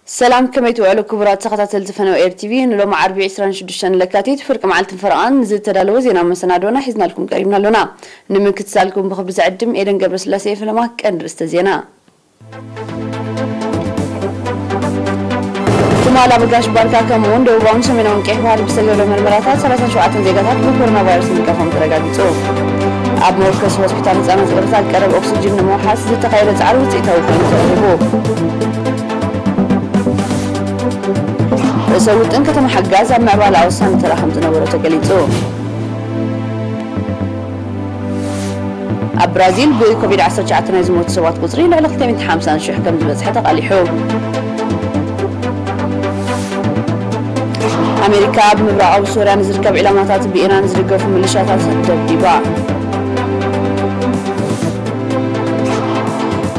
ሰላም፣ ከመይ ትውዕሉ ክቡራት ተኸታተልቲ ፈነው ኤር ቲቪ? ንሎሚ ዓርቢ ዕስራን ሽዱሽተን ለካቲት ፍርቂ መዓልትን ፈረቓን ዝተዳለወ ዜና መሰናዶና ሒዝናልኩም ቀሪብና ኣሎና። ንምክትታልኩም ብኽብሪ ዝዕድም ኤደን ገብረስላሴ። ፈለማ ቀንዲ ርእስተ ዜና። ትማል ኣብ ጋሽ ባርካ ከምኡውን ደቡባውን ሰሜናውን ቀይሕ ባሕሪ ብዝተገብረ መርመራታት ሰላሳን ሸውዓተን ዜጋታት ብኮሮና ቫይረስ ምልካፎም ተረጋጊጹ። ኣብ መወከሲ ሆስፒታል ህጻናት ኦሮታ ቀረብ ኦክስጅን ንምውሓስ ዝተኻየደ ጻዕሪ ውጽኢታዊ ኮይኑ ተረኺቡ። ርእሰ ውጥን ከተማ ሓጋዝ ኣብ ምዕባለ ወሳኒ ተራ ከም ዝነበሮ ተገሊጹ። ኣብ ብራዚል ብኮቪድ ዓሰርተ ትሽዓተ ናይ ዝሞቱ ሰባት ቁጽሪ ልዕሊ ክልተ ሚእትን ሓምሳን ሽሕ ከም ዝበጽሐ ተቓሊሑ። ኣሜሪካ ኣብ ምብራቓዊ ሶርያ ንዝርከብ ዒላማታት ብኢራን ዝድገፉ ሚሊሻታት ደብዲባ።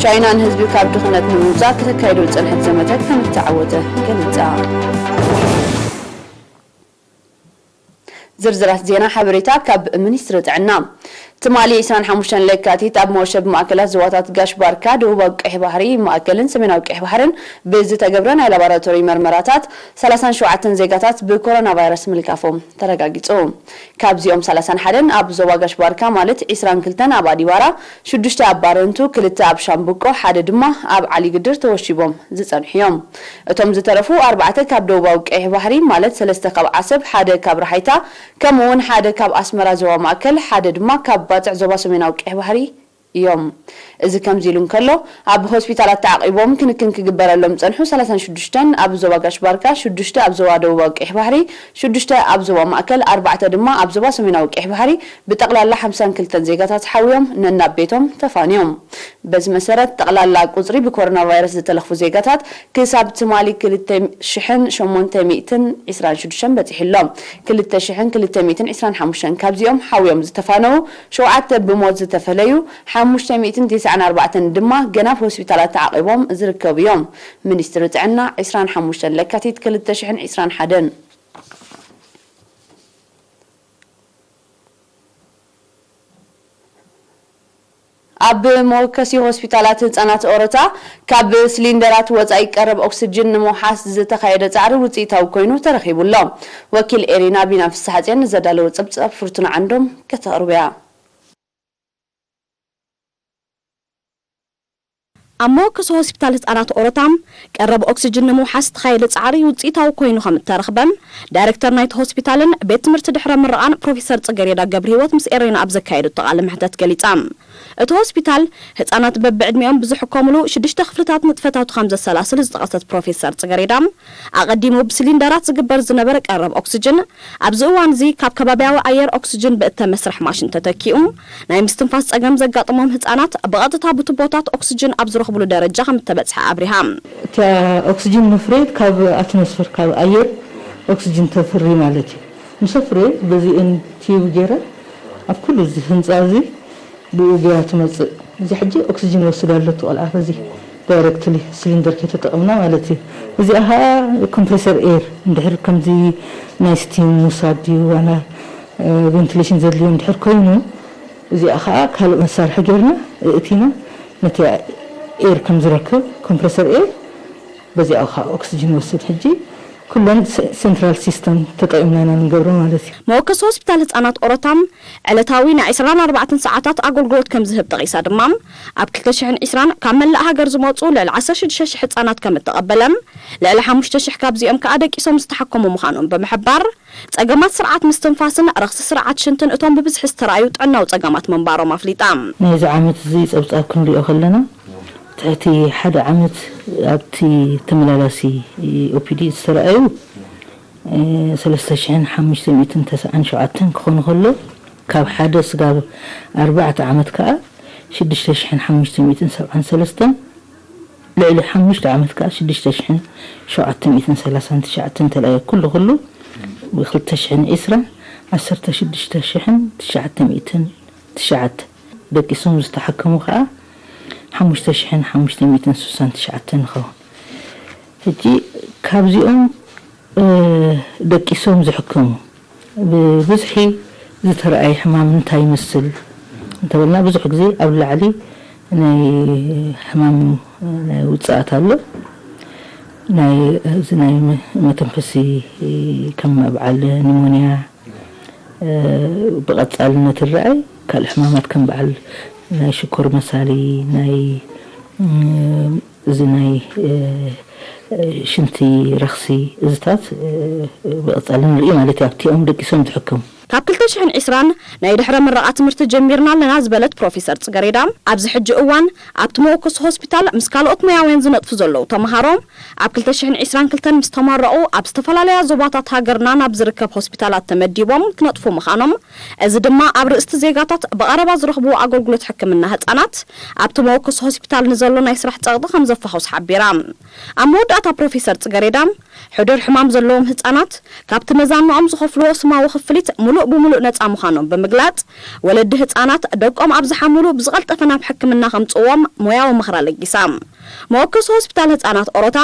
ቻይና ንህዝቢ ካብ ድኽነት ንምውጻእ ከተካይዶ ዝጸንሐት ዘመተ ከም እተዓወተ ገሊጻ። ዝርዝራት ዜና ሓበሬታ ካብ ሚኒስትሪ ጥዕና። ትማሊ ዕስራን ሓሙሽተን ለካቲት ኣብ መወሸቢ ማእከላት ዞባታት ጋሽ ባርካ፣ ደቡባዊ ቀይሕ ባሕሪ፣ ማእከልን ሰሜናዊ ቀይሕ ባሕርን ብዝተገብረ ናይ ላቦራቶሪ መርመራታት ሰላሳን ሸውዓተን ዜጋታት ብኮሮና ቫይረስ ምልካፎም ተረጋጊጹ። ካብዚኦም ሰላሳን ሓደን ኣብ ዞባ ጋሽ ባርካ፣ ማለት ዕስራን ክልተን ኣብ ኣዲባራ፣ ሽዱሽተ ኣብ ባረንቱ፣ ክልተ ኣብ ሻምብቆ፣ ሓደ ድማ ኣብ ዓሊ ግድር ተወሺቦም ዝጸንሑ እዮም። እቶም ዝተረፉ ኣርባዕተ ካብ ደቡባዊ ቀይሕ ባሕሪ፣ ማለት ሰለስተ ካብ ዓሰብ፣ ሓደ ካብ ራሓይታ፣ ከምኡ እውን ሓደ ካብ ኣስመራ ዞባ ማእከል፣ ሓደ ድማ ካብ ባጽዕ ዞባ ሰሜናዊ ቀይሕ ባሕሪ እዮም። እዚ ከምዚ ኢሉ እንከሎ፣ ኣብ ሆስፒታላት ተዓቂቦም ክንክን ክግበረሎም ዝጸንሑ ሰላሳን ሽዱሽተን ኣብ ዞባ ጋሽ ባርካ፣ ሽዱሽተ ኣብ ዞባ ደቡባዊ ቀይሕ ባሕሪ፣ ሽዱሽተ ኣብ ዞባ ማእከል፣ ኣርባዕተ ድማ ኣብ ዞባ ሰሜናዊ ቀይሕ ባሕሪ፣ ብጠቕላላ ሓምሳን ክልተን ዜጋታት ሓውዮም ነናብ ቤቶም ተፋንዮም። በዚ መሰረት፣ ጠቕላላ ቁጽሪ ብኮሮና ቫይረስ ዝተለኽፉ ዜጋታት ክሳብ ትማሊ ክልተ ሽሕን ሸሞንተ ሚእትን ዕስራን ሽዱሽተን በጺሑ ኣሎ። ክልተ ሽሕን ክልተ ሚእትን ዕስራን ሓሙሽተን ካብዚኦም ሓውዮም ዝተፋነዉ፣ ሸውዓተ ብሞት ዝተፈለዩ፣ ሓሙሽተ ሚእትን ተስዓን ኣርባዕተን ድማ ገና ኣብ ሆስፒታላት ተዓቒቦም ዝርከቡ እዮም። ሚኒስትሪ ጥዕና፣ ዕስራን ሓሙሽተን ለካቲት ክልተ ሽሕን ዕስራን ሓደን። ኣብ መወከሲ ሆስፒታላት ህጻናት ኦሮታ፣ ካብ ስሊንደራት ወጻኢ ቀረብ ኦክስጅን ንምውሓስ ዝተኻየደ ጻዕሪ ውጽኢታዊ ኮይኑ ተረኺቡ ኣሎ። ወኪል ኤሪና ቢና ፍስሓጽዮን ንዘዳለወ ጸብጻብ ፍርቱና ዓንዶም ከተቕርቦ እያ። ኣብ መወከሲ ሆስፒታል ህጻናት ኦሮታ፣ ቀረብ ኦክስጅን ንምውሓስ ዝተኻየደ ጻዕሪ ውጽኢታዊ ኮይኑ ከም እተረኽበን፣ ዳይሬክተር ናይቲ ሆስፒታልን ቤት ትምህርቲ ድሕረ ምረቓን ፕሮፌሰር ጽገሬዳ ገብረህይወት ምስ ኤሬና ኣብ ዘካየደቶ ቃለ መሕተት ገሊጻ። እቲ ሆስፒታል፣ ህጻናት በብዕድሚኦም ብዝሕከሙሉ ሽዱሽተ ክፍልታት ንጥፈታቱ ከም ዘሰላስል ዝጠቐሰት ፕሮፌሰር ጽገሬዳ፣ ኣቐዲሙ ብሲሊንደራት ዝግበር ዝነበረ ቀረብ ኦክስጅን፣ ኣብዚ እዋን እዚ ካብ ከባብያዊ ኣየር ኦክስጅን ብእተመስርሕ ማሽን ተተኪኡ፣ ናይ ምስትንፋስ ጸገም ዘጋጥሞም ህጻናት ብቐጥታ ብቱቦታት ኦክስጅን ኣብ ዝረኽብሉ ደረጃ ከም እተበጽሐ ኣብሪሃ። እታ ኦክስጅን መፍረየት ካብ ኣትሞስፈር፣ ካብ ኣየር ኦክስጅን ተፍሪ ማለት እዩ። ምስ ኣፍረየት በዚአን ቲዩብ ገይረ ኣብ ኩሉ እዚ ህንጻ እዚ ብኡ ገይራ ትመጽእ። እዚ ሕጂ ኦክስጅን ይወስድ ኣሎ እቲ ቆልዓ በዚ ዳይረክትሊ ሲሊንደር ከይተጠቐምና ማለት እዩ። እዚኣ ኸዓ ኮምፕሬሰር ኤር እንድሕር ከምዚ ናይ ስቲም ምውሳድ ድዩ ዋላ፣ እ፣ ቬንቲሌሽን ዘድልዮ እንድሕር ኮይኑ፣ እዚኣ ኸዓ ካልእ መሳርሒ ጌርና እእቲና ነቲ ኤር ከም ዝረክብ ኮምፕሬሰር ኤር በዚኣ ኸዓ ኦክስጅን ይወስድ። ሕጂ ኩለን ሴ-፣ ሴንትራል ሲስተም ተጠቒምና ኢና ንገብሮ ማለት እዩ። መወከሲ ሆስፒታል ህጻናት ኦሮታም ዕለታዊ ናይ ዕስራን ኣርባዕተን ሰዓታት ኣገልግሎት ከም ዝህብ ጠቒሳ ድማ፣ ኣብ ክልተ ሽሕን ዕስራን ካብ መላእ ሃገር ዝመጹ ልዕሊ ዓሰርተ ሽዱሽተ ሽሕ ህጻናት ከም እተቐበለ፣ ልዕሊ ሓሙሽተ ሽሕ ካብዚኦም ከኣ ደቂሶም ዝተሓከሙ ምዃኖም ብምሕባር፣ ጸገማት ስርዓት ምስትንፋስን ረኽሲ ስርዓት ሽንትን እቶም ብብዝሒ ዝተራእዩ ጥዕናዊ ጸገማት ምንባሮም ኣፍሊጣ። ናይዚ ዓመት እዚ ጸብጻብ ክንሪኦ ከለና፣ ትሕቲ ሓደ ዓመት ኣብቲ ተመላላሲ ኦፒዲ ዝተራእዩ፣ እ፣ ሰለስተ ሽሕን ሓሙሽተ ሚእትን ተስዓን ሸውዓተን ክኾኑ ከሎ፣ ካብ ሓደ ስጋብ ኣርባዕተ ዓመት ከኣ ሽዱሽተ ሽሕን ሓሙሽተ ሚእትን ሰብዓን ሰለስተን፣ ልዕሊ ሓሙሽተ ዓመት ከኣ ሽዱሽተ ሽሕን ሸውዓተ ሚእትን ሰላሳን ትሽዓተን ተለኣየ። ኩሉ ኩሉ ብክልተ ሽሕን ዕስራን ዓሰርተ ሽዱሽተ ሽሕን ትሽዓተ ሚእትን ትሽዓተ፣ ደቂሶም ዝተሓከሙ ከኣ ሓሙሽተ ሽሕን ሓሙሽተ ሚእትን ስሳን ትሽዓተን ይኸውን። ሕጂ ካብዚኦም፣ እ፣ ደቂሶም ዝሕከሙ ብብዝሒ ዝተረኣየ ሕማም እንታይ ይመስል እንተበልና፣ ብዙሕ ግዜ ኣብ ላዕሊ ናይ ሕማም ናይ ውጽኣት ኣሎ። ናይ እዚ ናይ መ- መተንፈሲ ከም በዓል ኒሞንያ እ፣ ብቐጻልነት ይረኣይ። ካልእ ሕማማት ከም በዓል ናይ ሽኮር መሳሊ ናይ እ፣ እዚ ናይ እ፣ እ፣ ሽንቲ ረኽሲ እዚታት እ፣ ብቐጻሊ ንርኢ ማለት እዩ ኣብቲኦም ደቂሶም ዝሕከሙ። ካብ ክልተ ሽሕን ዕስራን ናይ ድሕረ ምረቓ ትምህርቲ ጀሚርና ኣለና ዝበለት ፕሮፌሰር ጽገሬዳ፣ ኣብዚ ሕጂ እዋን ኣብቲ መወከሲ ሆስፒታል ምስ ካልኦት ሞያውያን ዝነጥፉ ዘለዉ ተምሃሮ ኣብ ክልተ ሽሕን ዕስራን ክልተን ምስ ተመረቑ ኣብ ዝተፈላለያ ዞባታት ሃገርና ናብ ዝርከብ ሆስፒታላት ተመዲቦም ክነጥፉ ምዃኖም፣ እዚ ድማ ኣብ ርእስቲ ዜጋታት ብቐረባ ዝረኽብዎ ኣገልግሎት ሕክምና ህጻናት ኣብቲ መወከሲ ሆስፒታል ንዘሎ ናይ ስራሕ ጸቕጢ ከም ዘፋኹስ ሓቢራ። ኣብ መወዳእታ ፕሮፌሰር ጽገሬዳ ሕዱር ሕማም ዘለዎም ህጻናት ካብቲ መዛንኦም ዝኸፍልዎ ስማዊ ክፍሊት ሙሉእ ብሙሉእ ነጻ ምዃኖም ብምግላጽ፣ ወለዲ ህጻናት ደቆም ኣብ ዝሓምሉ ብዝቐልጠፈ ናብ ሕክምና ከምጽእዎም ሞያዊ ምኽራ ለጊሳ። መወከሲ ሆስፒታል ህጻናት ኦሮታ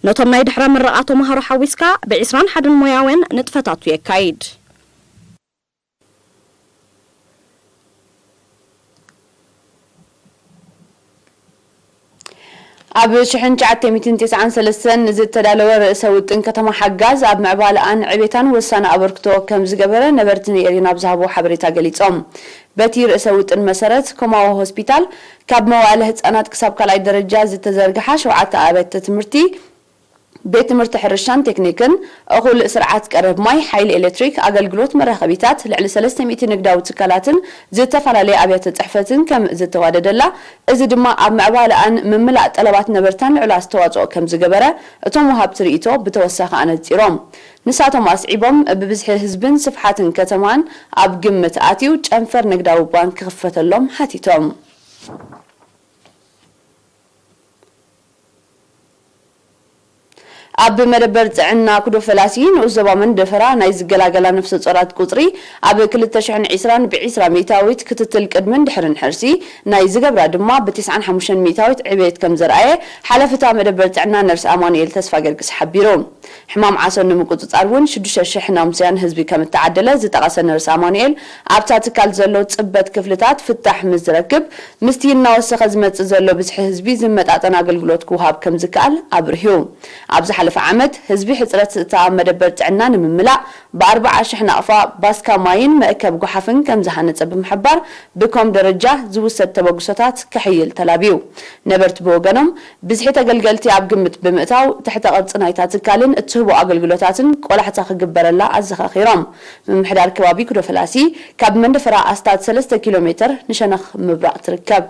ነቶም ናይ ድሕረ ምረቓ ተምሃሮ ሓዊስካ ብ ዕስራን ሓደን ሞያውያን ንጥፈታቱ የካይድ። ኣብ ሽሕን ትሽዓተ ሚእትን ተስዓን ሰለስተን ንዝተዳለወ ርእሰ ውጥን ከተማ ሓጋዝ ኣብ ምዕባለኣን ዕቤታን ወሳኒ ኣበርክቶ ከም ዝገበረ ነበርቲ ንኤሪና ብዝሃቦ ሓበሬታ ገሊጾም። በቲ ርእሰ ውጥን መሰረት፣ ኮማዋ ሆስፒታል ካብ መዋእለ ህጻናት ክሳብ ካልኣይ ደረጃ ዝተዘርግሓ ሸውዓተ ኣብያተ ትምህርቲ፣ ቤት ትምህርቲ ሕርሻን ቴክኒክን፣ እኹል ስርዓት ቀረብ ማይ፣ ሓይሊ ኤሌክትሪክ፣ ኣገልግሎት መራኸቢታት፣ ልዕሊ ሰለስተ ሚእቲ ንግዳዊ ትካላትን ዝተፈላለየ ኣብያተ ጽሕፈትን ከም ዝተዋደደላ፣ እዚ ድማ ኣብ ምዕባለኣን ምምላእ ጠለባት ነበርታን ልዑል ኣስተዋጽኦ ከም ዝገበረ እቶም ወሃብቲ ርእይቶ ብተወሳኺ ኣነጺሮም። ንሳቶም ኣስዒቦም፣ ብብዝሒ ህዝብን ስፍሓትን ከተማን ኣብ ግምት ኣትዩ ጨንፈር ንግዳዊ ባንክ ክኽፈተሎም ሓቲቶም። ኣብ መደበር ጥዕና ኩዶ ፈላሲ ንኡስ ዞባ መንደፈራ ናይ ዝገላገላ ነፍሰ ጾራት ቁጽሪ ኣብ ክልተ ሽሕን ዕስራን ብ ዕስራ ሚእታዊት ክትትል ቅድምን ድሕርን ሕርሲ ናይ ዝገብራ ድማ ብ ተስዓን ሓሙሽተን ሚእታዊት ዕቤት ከም ዘርኣየ ሓለፍታ መደበር ጥዕና ነርስ ኣማኑኤል ተስፋ ገርግስ ሓቢሩ። ሕማም ዓሶ ንምቁጽጻር እውን ሽዱሽተ ሽሕ ናምስያን ህዝቢ ከም እተዓደለ ዝጠቐሰ ነርስ ኣማኑኤል፣ ኣብታ ትካል ዘሎ ጽበት ክፍልታት ፍታሕ ምስ ዝረክብ፣ ምስቲ እናወሰኸ ዝመጽእ ዘሎ ብዝሒ ህዝቢ ዝመጣጠን ኣገልግሎት ክወሃብ ከም ዝከኣል ኣብሪሁ። ኣብ ዝሓለፈ ዓመት ህዝቢ ሕጽረት እታ መደበር ጥዕና ንምምላእ ብ ኣርባዓ ሽሕ ናቕፋ ባስካ ማይን መእከብ ጓሓፍን ከም ዝሃነጸ ብምሕባር፣ ብኮም ደረጃ ዝውሰድ ተበግሶታት ከሕይል ተላብዩ። ነበርቲ ብወገኖም፣ ብዝሒ ተገልገልቲ ኣብ ግምት ብምእታው፣ ትሕተ ቅርጺ ናይታ ትካልን እትህቦ ኣገልግሎታትን ቆላሕታ ክግበረላ ኣዘኻኺሮም። ምምሕዳር ከባቢ ኩዶ ፈላሲ ካብ መንደፈራ ኣስታት ሰለስተ ኪሎ ሜተር ንሸነኽ ምብራቕ ትርከብ።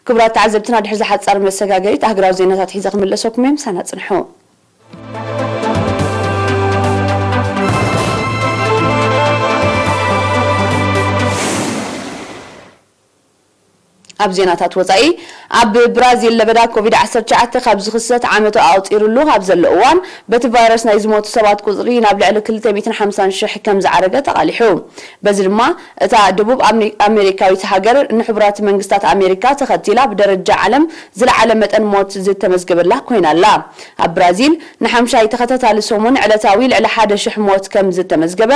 ክቡራት ተዓዘብትና፣ ድሕሪ ዝሓጻር መሰጋገሪት ኣህግራዊ ዜናታት ሒዘ ክምለሰኩም እየ። ምሳና ጽንሑ። ኣብ ዜናታት ወጻኢ፣ ኣብ ብራዚል ለበዳ ኮቪድ ዓሰርተ ትሽዓተ ካብ ዝኽሰት ዓመቱ ኣቑጺሩሉ ኣብ ዘሎ እዋን፣ በቲ ቫይረስ ናይ ዝሞቱ ሰባት ቁጽሪ ናብ ልዕሊ ክልተ ሚእትን ሓምሳን ሽሕ ከም ዝዓረገ ተቓሊሑ። በዚ ድማ፣ እታ ደቡብ ኣምኒ- ኣሜሪካዊት ሃገር ንሕቡራት መንግስታት ኣሜሪካ ተኸቲላ ብደረጃ ዓለም ዝለዓለ መጠን ሞት ዝተመዝገበላ ኮይና ኣላ። ኣብ ብራዚል ንሓምሻይ ተኸታታሊ ሰሙን ዕለታዊ ልዕሊ ሓደ ሽሕ ሞት ከም ዝተመዝገበ፣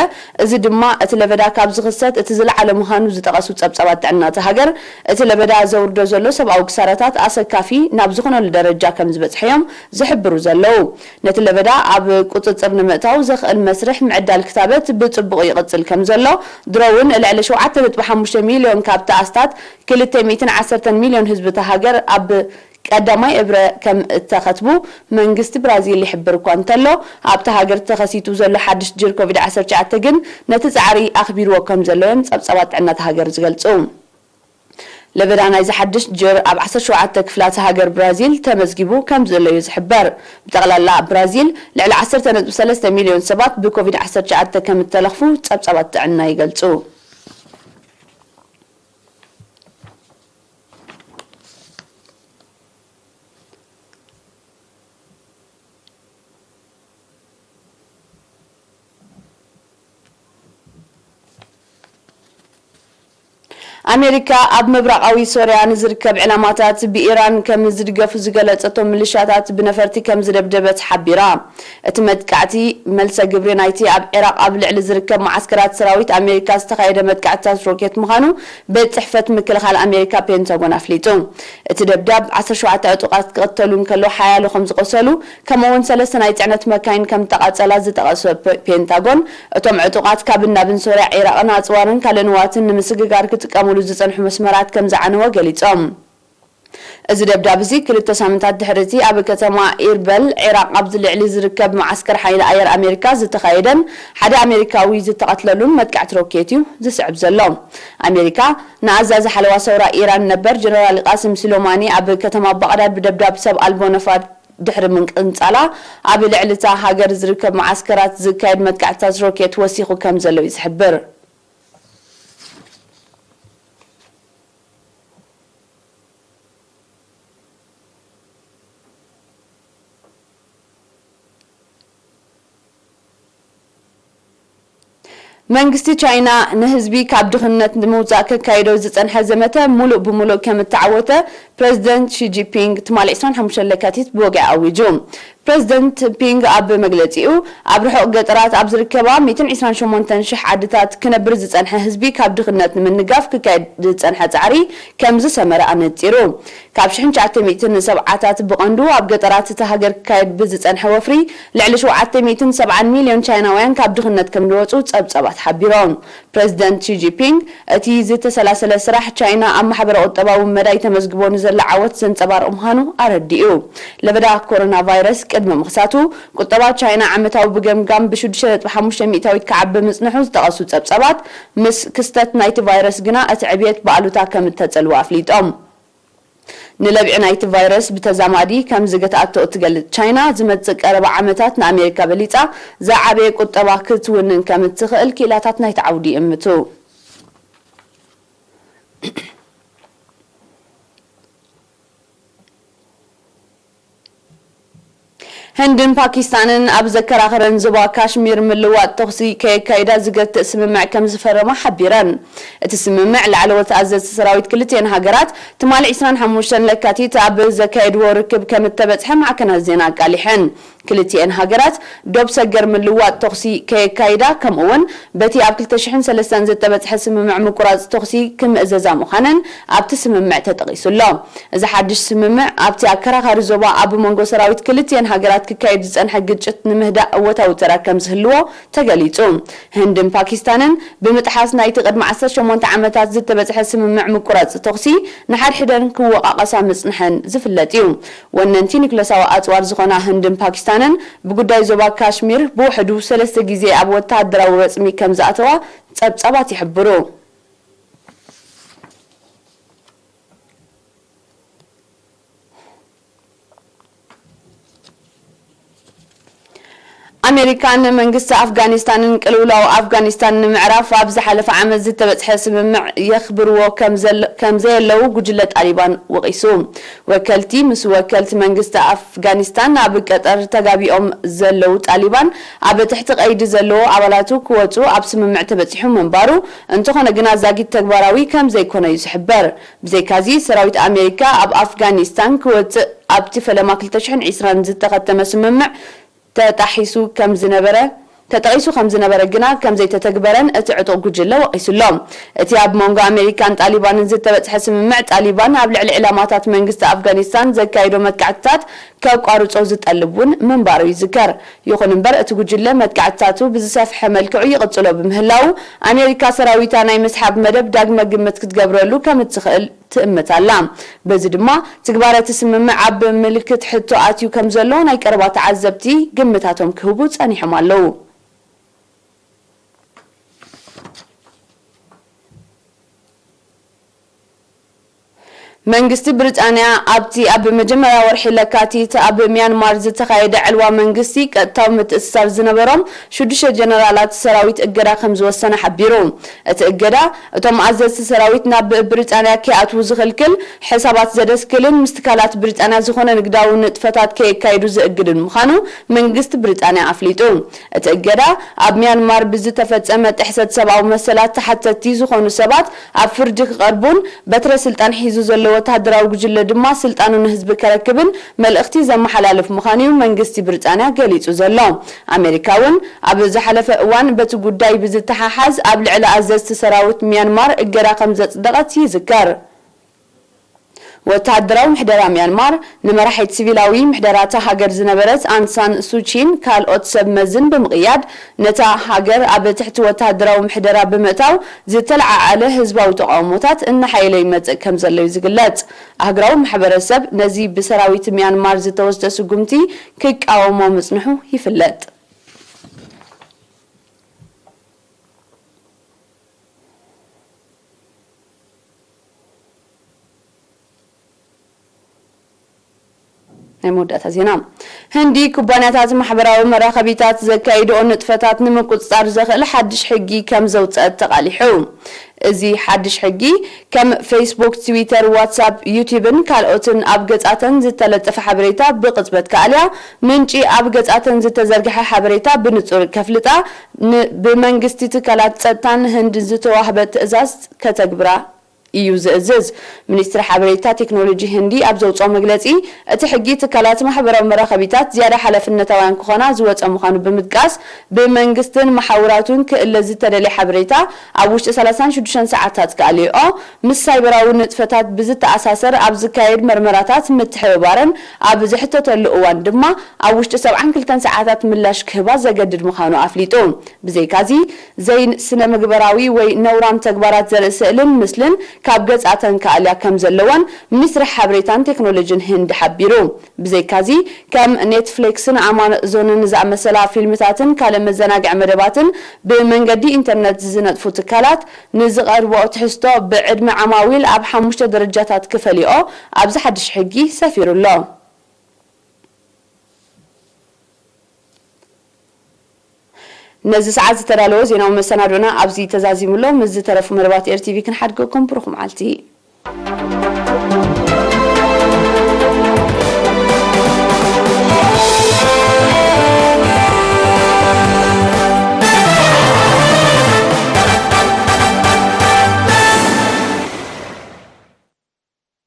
እዚ ድማ እቲ ለበዳ ካብ ዝኽሰት እቲ ዝለዓለ ምዃኑ ዝጠቐሱ ጸብጻባት ጥዕና እታ ሃገር፣ እቲ ለበዳ ዘውርዶ ዘሎ ሰብኣዊ ክሳራታት ኣሰካፊ ናብ ዝኾነሉ ደረጃ ከም ዝበጽሐ እዮም ዝሕብሩ ዘለዉ። ነቲ ለበዳ ኣብ ቁጽጽር ንምእታው ዘኽእል መስርሕ ምዕዳል ክታበት ብጽቡቕ ይቕጽል ከም ዘሎ፣ ድሮ እውን ልዕሊ ሸውዓተ ነጥቢ ሓሙሽተ ሚልዮን ካብቲ ኣስታት ክልተ ሚእትን ዓሰርተን ሚልዮን ህዝቢ እታ ሃገር ኣብ ቀዳማይ እብረ ከም እተኸትቡ መንግስቲ ብራዚል ይሕብር እኳ እንተሎ፣ ኣብታ ሃገር ተኸሲቱ ዘሎ ሓድሽ ጅር ኮቪድ ዓሰርተ ትሽዓተ ግን ነቲ ጻዕሪ ኣኽቢርዎ ከም ዘሎ እዮም ጸብጻባት ጥዕና እታ ሃገር ዝገልጹ። ለበዳ ናይዚ ሓድሽ ጅር ኣብ ዓሰርተ ሸውዓተ ክፍላተ ሃገር ብራዚል ተመዝጊቡ ከም ዘሎ እዩ ዝሕበር። ብጠቕላላ ኣብ ብራዚል ልዕሊ ዓሰርተ ነጥቢ ሰለስተ ሚልዮን ሰባት ብኮቪድ ዓሰርተ ትሽዓተ ከም እተለኽፉ ጸብጻባት ጥዕና ይገልጹ። ኣሜሪካ ኣብ ምብራቓዊ ሶርያ ንዝርከብ ዕላማታት ብኢራን ከም ዝድገፉ ዝገለጸቶም ምልሻታት ብነፈርቲ ከም ዝደብደበት ሓቢራ። እቲ መጥቃዕቲ መልሰ ግብሪ ናይቲ ኣብ ዒራቕ ኣብ ልዕሊ ዝርከብ መዓስከራት ሰራዊት ኣሜሪካ ዝተኻየደ መጥቃዕትታት ሮኬት ምዃኑ ቤት ጽሕፈት ምክልኻል ኣሜሪካ ፔንታጎን ኣፍሊጡ። እቲ ደብዳብ ዓሰርተ ሸውዓተ ዕጡቓት ክቕተሉ እንከሎ ሓያሎ ከም ዝቖሰሉ፣ ከምኡ'ውን ሰለስተ ናይ ጽዕነት መካይን ከም ተቓጸላ ዝጠቐሰ ፔ-፣ ፔንታጎን፣ እቶም ዕጡቓት ካብን ናብን ሶርያ፣ ዒራቕን ኣጽዋርን ካልእ ንዋትን ንምስግጋር ክጥቀሙሉ ዝጸንሑ መስመራት ከም ዝዓነወ ገሊጾም። እዚ ደብዳብ እዚ ክልተ ሳምንታት ድሕሪ እቲ ኣብ ከተማ ኢርበል ዒራቕ ኣብ ልዕሊ ዝርከብ መዓስከር ሓይሊ ኣየር ኣሜሪካ ዝተኻየደን ሓደ ኣሜሪካዊ ዝተቐትለሉን መጥቃዕቲ ሮኬት እዩ ዝስዕብ ዘሎ። ኣሜሪካ ንኣዛዚ ሓለዋ ሰውራ ኢራን ነበር ጀነራል ቃስም ሱሌማኒ ኣብ ከተማ ባቕዳድ ብደብዳብ ሰብ ኣልቦ ነፋር ድሕሪ ምንቅንጻላ፣ ኣብ ልዕሊ እታ ሃገር ዝርከብ መዓስከራት ዝካየድ መጥቃዕትታት ሮኬት ወሲኹ ከም ዘሎ እዩ ዝሕብር። መንግስቲ ቻይና ንህዝቢ ካብ ድኽነት ንምውጻእ ከካይዶ ዝጸንሐ ዘመተ ሙሉእ ብሙሉእ ከም እተዓወተ ፕረዚደንት ሺ ጂንፒንግ ትማሊ ዕስራን ሓሙሽተን ለካቲት ብወግዒ ኣዊጁ። ፕረዚደንት ፒንግ ኣብ መግለጺኡ፣ ኣብ ርሑቕ ገጠራት ኣብ ዝርከባ ሚእትን ዕስራን ሸሞንተን ሽሕ ዓድታት ክነብር ዝጸንሐ ህዝቢ ካብ ድኽነት ንምንጋፍ ክካየድ ዝጸንሐ ጻዕሪ ከም ዝሰመረ ኣነጺሩ። ካብ ሽሕን ትሽዓተ ሚእትን ሰብዓታት ብቐንዱ ኣብ ገጠራት እታ ሃገር ክካየድ ብዝጸንሐ ወፍሪ፣ ልዕሊ ሸውዓተ ሚእትን ሰብዓን ሚልዮን ቻይናውያን ካብ ድኽነት ከም ዝወጹ ጸብጻባት ሓቢሮም። ፕረዚደንት ሺ ጂንፒንግ፣ እቲ ዝተሰላሰለ ስራሕ ቻይና ኣብ ማሕበረ-ቁጠባዊ መዳይ ተመዝግቦ ንዘላ ዓወት ዘንጸባርቕ ምዃኑ ኣረዲኡ። ለበዳ ኮሮና ቫይረስ ቅድሚ ምኽሳቱ፣ ቁጠባ ቻይና ዓመታዊ ብገምጋም ብሽዱሽተ ነጥቢ ሓሙሽተ ሚእታዊት ክዓቢ ምጽንሑ ዝጠቐሱ ጸብጻባት፣ ምስ ክስተት ናይቲ ቫይረስ ግና እቲ ዕብየት ብኣሉታ ከም እተጸልወ ኣፍሊጦም። ንለብዒ ናይቲ ቫይረስ ብተዛማዲ ከም ዝገትኣቶ እትገልጽ ቻይና፣ ዝመጽእ ቀረባ ዓመታት ንኣሜሪካ በሊጻ ዝዓበየ ቁጠባ ክትውንን ከም እትኽእል ክኢላታት ናይቲ ዓውዲ ይእምቱ። ህንድን ፓኪስታንን ኣብ ዘከራኽረን ዞባ ካሽሚር ምልዋጥ ተኹሲ ከየካይዳ ዝገትእ ስምምዕ ከም ዝፈረማ ሓቢረን። እቲ ስምምዕ ላዕለዎት ኣዘዝቲ ሰራዊት ክልቲኤን ሃገራት ትማሊ ዕስራን ሓሙሽተን ለካቲት ኣብ ዘካየድዎ ርክብ ከም እተበጽሐ ማዕከናት ዜና ኣቃሊሐን። ክልቲኤን ሃገራት ዶብ ሰገር ምልዋጥ ተኹሲ ከየካይዳ፣ ከምኡ እውን በቲ ኣብ ክልተ ሽሕን ሰለስተን ዝተበጽሐ ስምምዕ ምቁራጽ ተኹሲ ክምእዘዛ ምዃነን ኣብቲ ስምምዕ ተጠቒሱ ኣሎ። እዚ ሓድሽ ስምምዕ ኣብቲ ኣከራኻሪ ዞባ ኣብ መንጎ ሰራዊት ክልቲኤን ሃገራት ክካየድ ዝጸንሐ ግጭት ንምህዳእ እወታዊ ተራ ከም ዝህልዎ ተገሊጹ። ህንድን ፓኪስታንን ብምጥሓስ ናይቲ ቅድሚ ዓሰርተ ሸሞንተ ዓመታት ዝተበጽሐ ስምምዕ ምቁራጽ ተኹሲ ንሓድሕደን ክወቃቐሳ ምጽንሐን ዝፍለጥ እዩ። ወነንቲ ኒኩለሳዊ ኣጽዋር ዝኾና ህንድን ፓኪስታንን ብጉዳይ ዞባ ካሽሚር ብውሕዱ ሰለስተ ግዜ ኣብ ወተሃደራዊ ረጽሚ ከም ዝኣተዋ ጸብጻባት ይሕብሩ። ኣሜሪካን መንግስቲ ኣፍጋኒስታንን ቅልውላው ኣፍጋኒስታን ንምዕራፍ ኣብ ዝሓለፈ ዓመት ዝተበጽሐ ስምምዕ የኽብርዎ ከም ዘለ-፣ ከም ዘየለዉ ጉጅለ ጣሊባን ወቒሱ። ወከልቲ ምስ ወከልቲ መንግስቲ ኣፍጋኒስታን ኣብ ቀጠር ተጋቢኦም ዘለዉ ጣሊባን፣ ኣብ ትሕቲ ቀይዲ ዘለዎ ኣባላቱ ክወጹ ኣብ ስምምዕ ተበጺሑ ምንባሩ፣ እንተኾነ ግና ዛጊት ተግባራዊ ከም ዘይኮነ እዩ ዝሕበር። ብዘይካዚ፣ ሰራዊት ኣሜሪካ ኣብ ኣፍጋኒስታን ክወጽእ ኣብቲ ፈለማ ክልተ ሽሕን ዕስራን ዝተኸተመ ስምምዕ ተጣሒሱ ከም ዝነበረ፣ ተጠቒሱ ከም ዝነበረ ግና ከም ዘይተተግበረን እቲ ዕጡቕ ጉጅለ ወቒሱ ኣሎ። እቲ ኣብ መንጎ ኣሜሪካን ጣሊባንን ዝተበጽሐ ስምምዕ፣ ጣሊባን ኣብ ልዕሊ ዕላማታት መንግስቲ ኣፍጋኒስታን ዘካየዶ መጥቃዕትታት ከቋርጾ ዝጠልብ እውን ምንባሩ ይዝከር። ይኹን እምበር፣ እቲ ጉጅለ መጥቃዕትታቱ ብዝሰፍሐ መልክዑ ይቕጽሎ ብምህላዉ፣ ኣሜሪካ ሰራዊታ ናይ ምስሓብ መደብ ዳግመ ግምት ክትገብረሉ ከም እትኽእል ትእምት ኣላ። በዚ ድማ፣ ትግባረ እቲ ስምምዕ ኣብ ምልክት ሕቶ ኣትዩ ከም ዘሎ ናይ ቀረባ ተዓዘብቲ ግምታቶም ክህቡ ጸኒሖም ኣለዉ። መንግስቲ ብሪጣንያ ኣብቲ ኣብ መጀመርያ ወርሒ ለካቲት ኣብ ሚያንማር ዝተኻየደ ዕልዋ መንግስቲ ቀጥታዊ ምትእስሳር ዝነበሮም ሽዱሽተ ጀነራላት ሰራዊት እገዳ ከም ዝወሰነ ሓቢሩ። እቲ እገዳ እቶም ኣዘዝቲ ሰራዊት ናብ ብሪጣንያ ከይኣትዉ ዝኽልክል፣ ሕሳባት ዘደስክልን ምስ ትካላት ብሪጣንያ ዝኾነ ንግዳዊ ንጥፈታት ከየካይዱ ዘእግድን ምዃኑ መንግስቲ ብሪጣንያ ኣፍሊጡ። እቲ እገዳ ኣብ ሚያንማር ብዝተፈጸመ ጥሕሰት ሰብኣዊ መሰላት ተሓተትቲ ዝኾኑ ሰባት ኣብ ፍርዲ ክቐርቡን በትረ ስልጣን ሒዙ ዘሎ ወተሃደራዊ ጉጅለ ድማ ስልጣኑ ንህዝቢ ከረክብን መልእኽቲ ዘመሓላልፍ ምዃኑ እዩ መንግስቲ ብሪጣንያ ገሊጹ ዘሎ። ኣሜሪካ እውን ኣብ ዝሓለፈ እዋን በቲ ጉዳይ ብዝተሓሓዝ ኣብ ልዕሊ ኣዘዝቲ ሰራዊት ሚያንማር እገዳ ከም ዘጽደቐት ይዝከር። ወተሃደራዊ ምሕደራ ሚያንማር ንመራሒት ሲቪላዊ ምሕደራ እታ ሃገር ዝነበረት ኣንሳን ሱቺን ካልኦት ሰብ መዝን ብምቕያድ ነታ ሃገር ኣብ ትሕቲ ወተሃደራዊ ምሕደራ ብምእታው ዝተለዓዓለ ህዝባዊ ተቓውሞታት እናሓየለ ይመጽእ ከም ዘሎ እዩ ዝግለጽ። ኣህጉራዊ ማሕበረሰብ ነዚ ብሰራዊት ሚያንማር ዝተወስደ ስጉምቲ ክቃወሞ ምጽንሑ ይፍለጥ። ናይ መወዳእታ ዜና። ህንዲ ኩባንያታት ማሕበራዊ መራኸቢታት ዘካይድኦ ንጥፈታት ንምቁጽጻር ዘኽእል ሓድሽ ሕጊ ከም ዘውጸአት ተቓሊሑ። እዚ ሓድሽ ሕጊ ከም ፌስቡክ፣ ትዊተር፣ ዋትሳፕ፣ ዩቲብን ካልኦትን ኣብ ገጻተን ዝተለጠፈ ሓበሬታ ብቕጽበት ክኣልያ፣ ምንጪ ኣብ ገጻተን ዝተዘርግሐ ሓበሬታ ብንጹር ከፍልጣ፣ ን-፣ ብመንግስቲ ትካላት ጸጥታን ህንድን ዝተዋህበ ትእዛዝ ከተግብራ እዩ ዝእዝዝ። ሚኒስትሪ ሓበሬታ ቴክኖሎጂ ህንዲ ኣብ ዘውፅኦ መግለፂ፣ እቲ ሕጊ ትካላት ማሕበራዊ መራኸቢታት ዝያዳ ሓላፍነታውያን ክኾና ዝወፀ ምዃኑ ብምጥቃስ፣ ብመንግስትን መሓውራቱን ክእለ ዝተደልየ ሓበሬታ ኣብ ውሽጢ ሰላሳን ሽዱሽተን ሰዓታት ክኣልየኦ፣ ምስ ሳይበራዊ ንጥፈታት ብዝተኣሳሰር ኣብ ዝካየድ መርመራታት ምትሕብባረን ኣብ ዝሕተተሉ እዋን ድማ ኣብ ውሽጢ ሰብዓን ክልተን ሰዓታት ምላሽ ክህባ ዘገድድ ምዃኑ ኣፍሊጡ። ብዘይካዚ፣ ዘይስነ ምግበራዊ ወይ ነውራም ተግባራት ዘርኢ ስእልን ምስልን ካብ ገጻተን ክኣልያ ከም ዘለወን ሚኒስትሪ ሓበሬታን ቴክኖሎጂን ህንዲ ሓቢሩ። ብዘይካዚ፣ ከም ኔትፍሊክስን ኣማዞንን ዝኣመሰላ ፊልምታትን ካልእ መዘናግዒ መደባትን ብመንገዲ ኢንተርነት ዝነጥፉ ትካላት፣ ንዝቐርብኦ ትሕዝቶ ብዕድመ ዓማዊል ኣብ ሓሙሽተ ደረጃታት ክፈልይኦ ኣብዚ ሓድሽ ሕጊ ሰፊሩ ኣሎ። ነዚ ሰዓት ዝተዳለወ ዜናዊ መሰናዶና ኣብዚ ተዛዚሙ ኣሎ። ምስ ዝተረፉ መደባት ኤር ቲ ቪ ክንሓድገኩም። ብሩኽ መዓልቲ።